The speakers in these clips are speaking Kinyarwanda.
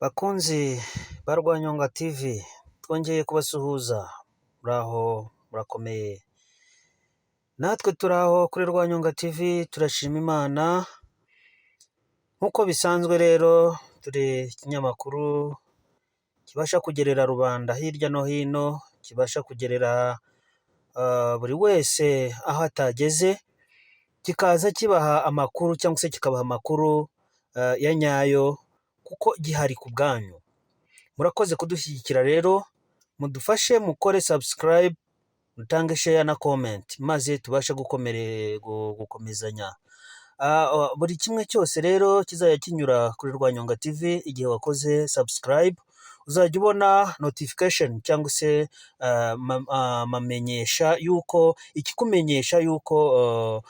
Bakunzi ba Rwanyonga TV, twongeye kubasuhuza, muraho murakomeye, natwe turi aho kuri Rwanyonga TV turashima Imana, nk'uko bisanzwe rero turi ikinyamakuru kibasha kugerera rubanda hirya no hino, kibasha kugerera buri wese aho atageze, kikaza kibaha amakuru cyangwa se kikabaha amakuru ya nyayo kuko gihari ku bwanyu. Murakoze kudushyigikira rero, mudufashe mukore subscribe, mutange share na comment, maze tubashe gukomezanya. Buri kimwe cyose rero kizajya kinyura kuri Rwanyonga TV, igihe wakoze subscribe uzajya ubona notification cyangwa se amamenyesha yuko ikikumenyesha yuko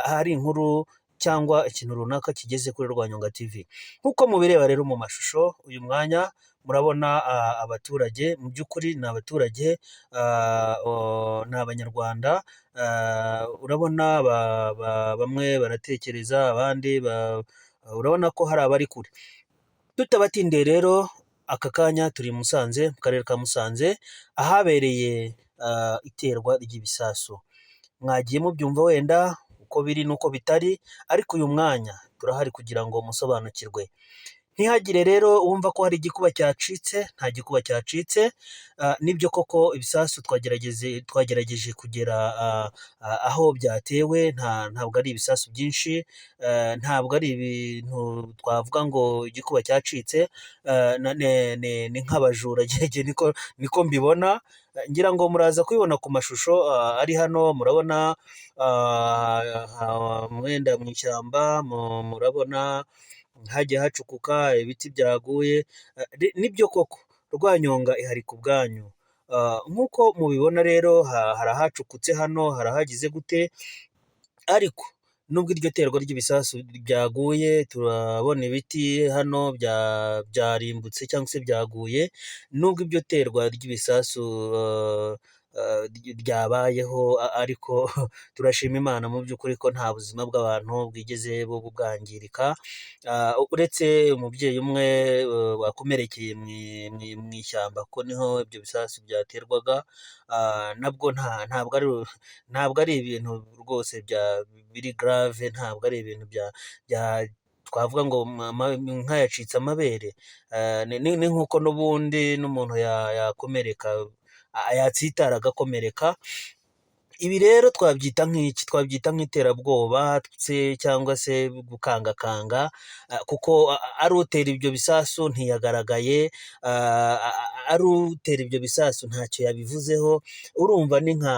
hari inkuru cyangwa ikintu runaka kigeze kuri Rwanyonga TV. Nk'uko mubireba rero mu mashusho uyu mwanya, murabona abaturage, mu by'ukuri ni abaturage, ni Abanyarwanda, urabona bamwe baratekereza, abandi urabona ko hari abari kure. Tutabatindiye rero, aka kanya turi i Musanze, mu karere ka Musanze, ahabereye iterwa ry'ibisasu. Mwagiye mubyumva wenda uko biri n'uko bitari, ariko uyu mwanya turahari kugira ngo musobanukirwe. Ntihagire rero uwumva ko hari igikuba cyacitse, nta gikuba cyacitse, nibyo koko ibisasu twagerageje kugera aho byatewe, ntabwo ari ibisasu byinshi, ntabwo ari ibintu twavuga ngo igikuba cyacitse, ni nk'abajura niko mbibona, ngira ngo muraza kubibona ku mashusho ari hano, murabona wenda mu ishyamba, murabona hagiye hacukuka ibiti byaguye, nibyo koko Rwanyonga ihari ku bwanyu. Nk'uko mubibona rero hari ahacukutse hano, hari ahagize gute, ariko nubwo iryo terwa ry'ibisasu ryaguye, turabona ibiti hano byarimbutse cyangwa se byaguye, nubwo iryo terwa ry'ibisasu ryabayeho, ariko turashima Imana mu by'ukuri ko nta buzima bw'abantu bwigeze bwangirika, uretse umubyeyi umwe wakomerekeye mu ishyamba kuko niho ibyo bisasu byaterwaga, nabwo ntabwo ari ibintu rwose biri grave, ntabwo ari ibintu twavuga ngo inka yacitse amabere, ni nk'uko n'ubundi n'umuntu yakomereka, yatsitara agakomereka. Ibi rero twabyita nk'iki? Twabyita nk'iterabwoba se cyangwa se gukangakanga, kuko ari utera ibyo bisasu ntiyagaragaye, ari utera ibyo bisasu ntacyo yabivuzeho, urumva ni nka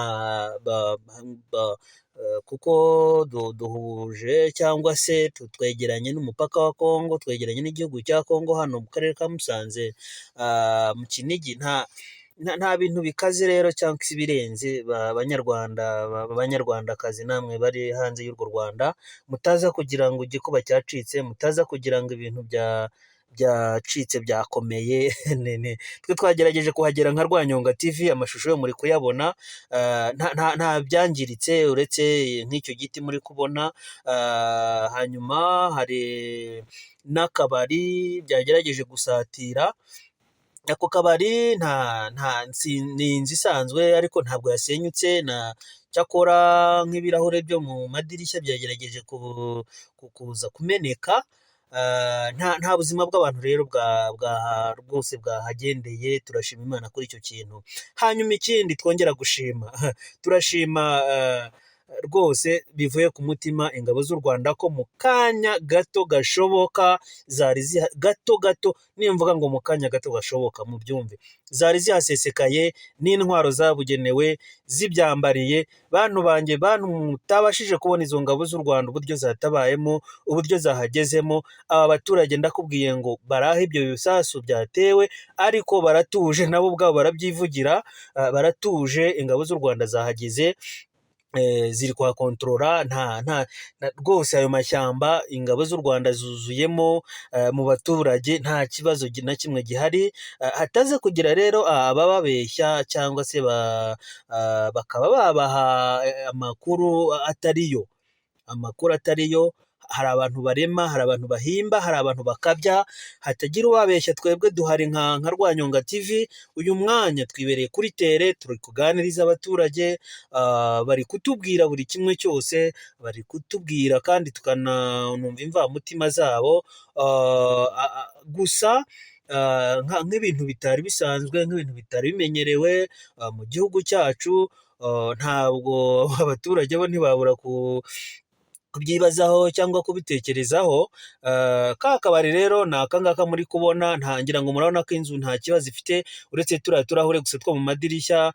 kuko duhuje cyangwa se twegeranye n'umupaka wa Kongo, twegeranye n'igihugu cya Kongo hano mu karere ka Musanze mu Kinigi, nta bintu bikaze rero cyangwa se ibirenze. Banyarwanda, Banyarwandakazi, namwe bari hanze y'urwo Rwanda, mutaza kugira ngo igikuba cyacitse, mutaza kugira ngo ibintu byacitse byakomeye, twe twagerageje kuhagera nka Rwanyonga TV, amashusho yo muri kuyabona, nta byangiritse uretse nk'icyo giti muri kubona, hanyuma hari n'akabari byagerageje gusatira. Ako kabari ni inzu isanzwe ariko ntabwo yasenyutse, cyakora nk'ibirahure byo mu madirishya byagerageje kuza kumeneka, nta buzima bw'abantu rero rwose bwahagendeye, turashima Imana kuri icyo kintu. Hanyuma ikindi twongera gushima, turashima rwose bivuye ku mutima ingabo z'u Rwanda ko mu kanya gato gashoboka zari gato gato, nimvuga ngo mu kanya gato gashoboka mubyumve, zari zihasesekaye n'intwaro zabugenewe zibyambariye. Bantu banjye, bantu mutabashije kubona izo ngabo z'u Rwanda uburyo zatabayemo, uburyo zahagezemo, aba baturage ndakubwiye ngo barahe ibyo bisasu byatewe, ariko baratuje, nabo ubwabo barabyivugira, baratuje, ingabo z'u Rwanda zahageze, ziri kuhakontorora, nta rwose ayo mashyamba ingabo z'u Rwanda zuzuyemo mu baturage, nta kibazo na kimwe gihari. Hataze kugira rero abababeshya cyangwa se bakaba babaha amakuru atariyo, amakuru atariyo. Hari abantu barema, hari abantu bahimba, hari abantu bakabya, hatagira uwabeshya. Twebwe duhari nka Rwanyonga TV, uyu mwanya twibereye kuri terrain, turi kuganiriza abaturage, bari kutubwira buri kimwe cyose, bari kutubwira kandi tukanumva imvamutima zabo. Gusa nk'ibintu bitari bisanzwe, nk'ibintu bitari bimenyerewe mu gihugu cyacu, ntabwo abaturage bo ntibabura kubyibazaho cyangwa kubitekerezaho. Ka kabari rero ni aka ngaka muri kubona, ngira ngo murabona ko inzu nta kibazo ifite, uretse turiya turahure gusa two mu madirishya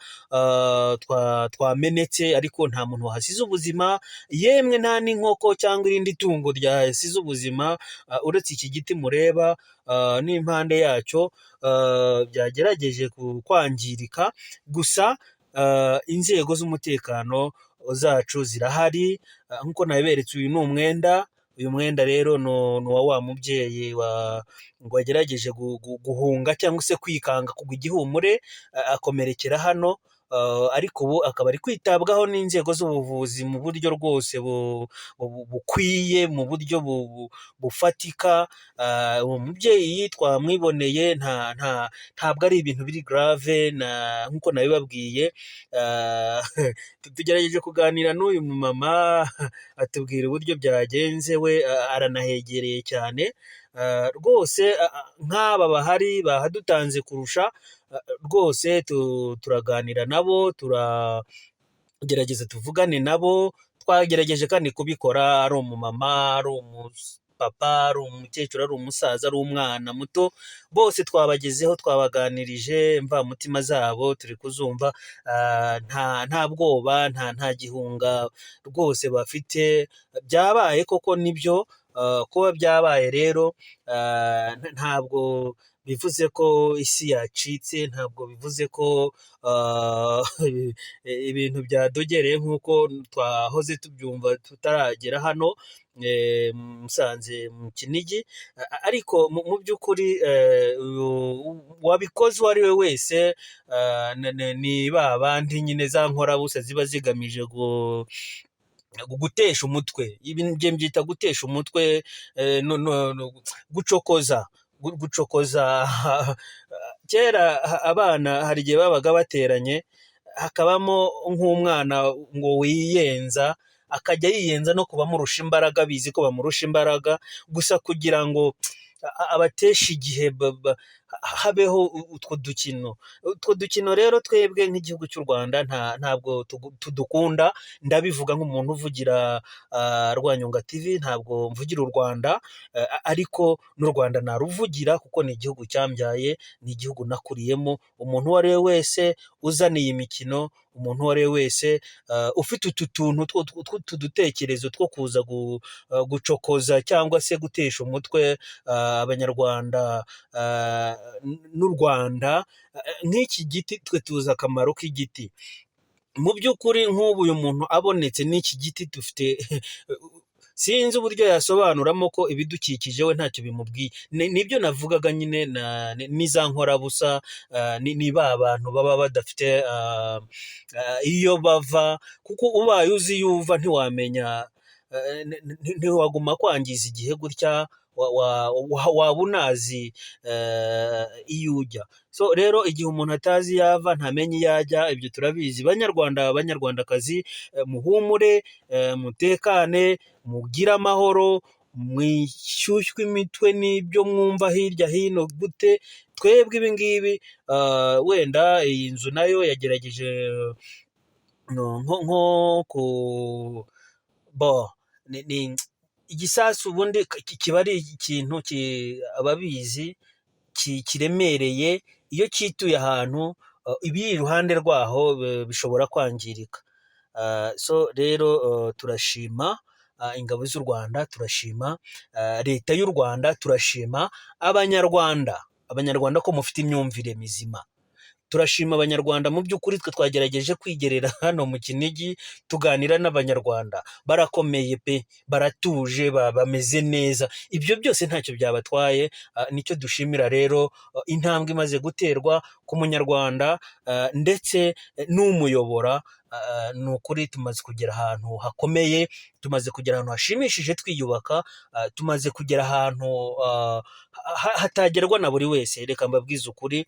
twamenetse, ariko nta muntu wahasize ubuzima, yemwe nta n'inkoko cyangwa irindi tungo ryahasize ubuzima, uretse iki giti mureba n'impande yacyo byagerageje kwangirika. Gusa inzego z'umutekano zacu zirahari nk'uko nabiberetse. Uyu ni umwenda, uyu mwenda rero ni uwa wa mubyeyi wagerageje guhunga cyangwa se kwikanga kugwa igihumure, akomerekera hano, ariko ubu akaba ari kwitabwaho n'inzego z'ubuvuzi mu buryo rwose bukwiye, mu buryo bufatika. Uwo mubyeyi twamwiboneye, ntabwo ari ibintu biri grave nk'uko nabibabwiye. Tugerageje kuganira n'uyu mumama, atubwira uburyo byagenze, we aranahegereye cyane rwose. Nk'aba bahari bahadutanze kurusha rwose, turaganira nabo, turagerageza tuvugane nabo. Twagerageje kandi kubikora, ari umumama, ari umupapa, ari umukecuru, ari umusaza, ari umwana muto, bose twabagezeho, twabaganirije, imvamutima zabo turi kuzumva. Nta bwoba, nta gihunga rwose bafite. Byabaye koko nibyo. Kuba byabaye rero ntabwo bivuze ko isi yacitse, ntabwo bivuze ko ibintu byadogereye nk'uko twahoze tubyumva tutaragera hano Musanze mu Kinigi. Ariko mu by'ukuri uwabikoze uwo ari we wese ni ba bandi nyine, za nkorabusa ziba zigamije gutesha umutwe. Ibi njye mbyita gutesha umutwe, gucokoza, gucokoza. Kera abana hari igihe babaga bateranye, hakabamo nk'umwana ngo wiyenza, akajya yiyenza no ku bamurusha imbaraga, bizi ko bamurusha imbaraga, gusa kugira ngo abateshe igihe, habeho utwo dukino. Utwo dukino rero twebwe nk'igihugu cy'u Rwanda ntabwo tudukunda. Ndabivuga nk'umuntu uvugira Rwanyonga TV, ntabwo mvugira u Rwanda, ariko n'u Rwanda naruvugira kuko ni igihugu cyambyaye, ni igihugu nakuriyemo. Umuntu uwo ari we wese uzana iyi mikino, umuntu uwo ari we wese ufite utu tuntu tw'utu dutekerezo two kuza gucokoza cyangwa se gutesha umutwe Abanyarwanda n'u Rwanda, nk'iki giti twe tuzi akamaro k'igiti. Mu by'ukuri nk'ubu uyu muntu abonetse n'iki giti dufite, sinzi uburyo yasobanuramo ko ibidukikije we ntacyo bimubwiye. Nibyo navugaga nyine, n'iza nkorabusa, ni ba bantu baba badafite iyo bava, kuko ubaye uzi iyo uva ntiwamenya, ntiwaguma kwangiza igihe gutya, waba unazi iyo ujya. So rero igihe umuntu atazi iyo ava ntamenya iyo ajya, ibyo turabizi. Banyarwanda, Banyarwandakazi, muhumure, mutekane, mugire amahoro, mwishyushywe imitwe n'ibyo mwumva hirya hino gute. Twebwe ibi ngibi, wenda iyi nzu nayo yagerageje nko ku bo ni igisasu. Ubundi kiba ari ikintu, ababizi, kiremereye, iyo cyituye ahantu, ibiri iruhande rwaho bishobora kwangirika. So rero turashima ingabo z'u Rwanda, turashima Leta y'u Rwanda, turashima Abanyarwanda, Abanyarwanda ko mufite imyumvire mizima. Turashima Abanyarwanda. Mu by'ukuri twe twagerageje kwigerera hano mu Kinigi, tuganira n'Abanyarwanda, barakomeye pe, baratuje, bameze neza, ibyo byose ntacyo byabatwaye. Nicyo dushimira rero, intambwe imaze guterwa ku Munyarwanda ndetse n'umuyobora. Ni ukuri tumaze kugera ahantu hakomeye, tumaze kugera ahantu hashimishije twiyubaka, tumaze kugera ahantu hatagerwa na buri wese. Reka mbabwize ukuri,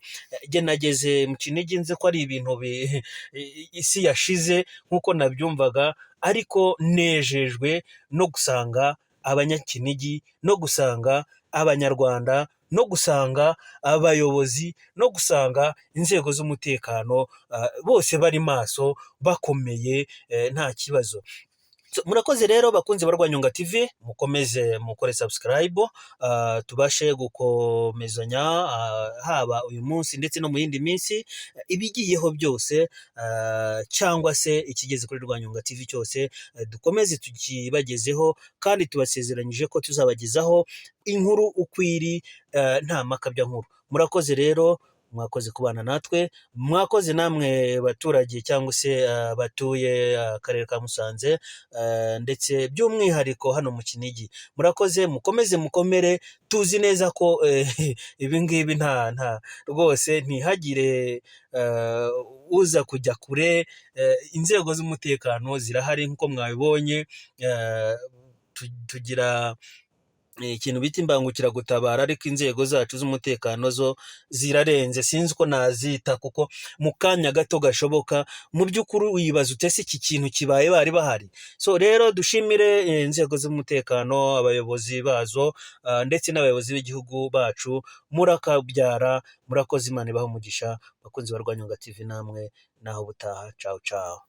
jye nageze mu Kinigi nzi ko ari ibintu isi yashize nk'uko nabyumvaga, ariko nejejwe no gusanga Abanyakinigi, no gusanga Abanyarwanda, no gusanga abayobozi, no gusanga inzego z'umutekano, bose bari maso, bakomeye, nta kibazo. So, murakoze rero bakunzi ba Rwanyonga TV, mukomeze mukore subscribe, tubashe gukomezanya, haba uyu munsi ndetse no mu yindi minsi, ibigiyeho byose, cyangwa se ikigeze kuri Rwanyonga TV cyose, dukomeze tukibagezeho, kandi tubasezeranyije ko tuzabagezaho inkuru uko iri, nta makabya nkuru. Murakoze rero, mwakoze kubana natwe, mwakoze namwe baturage cyangwa se batuye akarere ka Musanze, ndetse by'umwihariko hano mu Kinigi. Murakoze, mukomeze mukomere, tuzi neza ko ibi ngibi nta rwose, ntihagire uza kujya kure, inzego z'umutekano zirahari nk'uko mwabibonye, tugira ikintu bita imbangukiragutabara, ariko inzego zacu z'umutekano zo zirarenze, sinzi uko nazita, kuko mu kanya gato gashoboka, mu by'ukuri wibaza uti ese iki kintu kibaye bari bahari? So rero dushimire inzego z'umutekano, abayobozi bazo, ndetse n'abayobozi b'igihugu bacu, murakabyara, murakoze, Imana ibahe umugisha, bakunzi ba Rwanyonga TV namwe, naho ubutaha, cawu cawu.